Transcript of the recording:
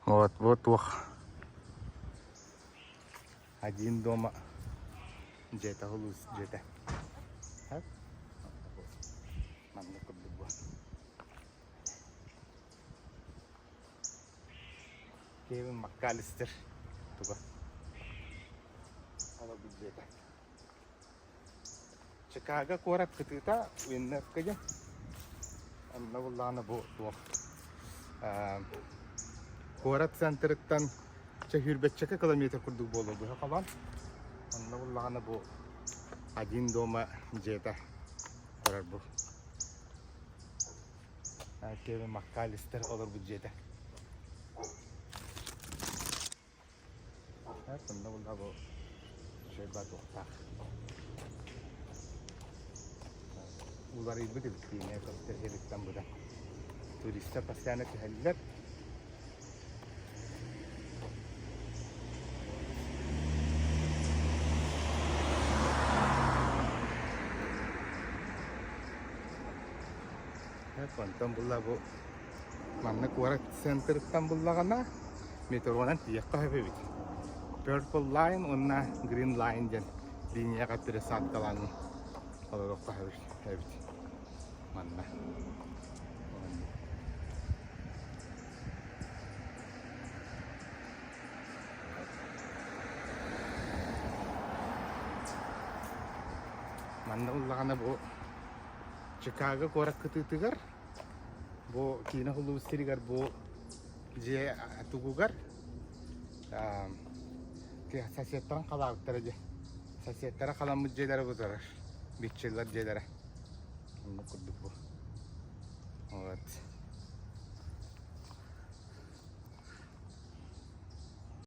Вот, вот туох Один дома дьиэтэ улуус дьиэтэ. Маннык курдук бу. Кевин МакКаллистер туга олорбут дьиэтэ. Чикаго куорат кытыыта Уиннерка диэн. Онно буллаҕына бу туох куорат центрыттан чэ сүүрбэччэкэ километр курдук буолуо быһа холоон. Онно буллаҕына бу один дома дьиэтэ турар бу. Кевин МакКаллистер олорбут дьиэтэ. Онно булла бу үчүгэй туохтаах. Уларыйбыт эбит киинэ көстөр сириттэн быдан. Туристар постоянно түһэллэр. Онтон булла бу манна куорат центрыттан буллаҕына метронан тиийиэххэ сөп эбит. Purple Line уонна Green Line диэн линияҕа пересадкалаан олоруохха сөп эбит манна. Манна буллаҕына бу Чикаго куорат кытыытыгар бу киинэ улуус сиригэр бу дьиэ тугугар соседтарын халаабыттара дьэ. Соседтара халаммыт дьиэлэрэ бу турар. Биччиллар дьиэлэрэ. Оннук курдук бу. Вот.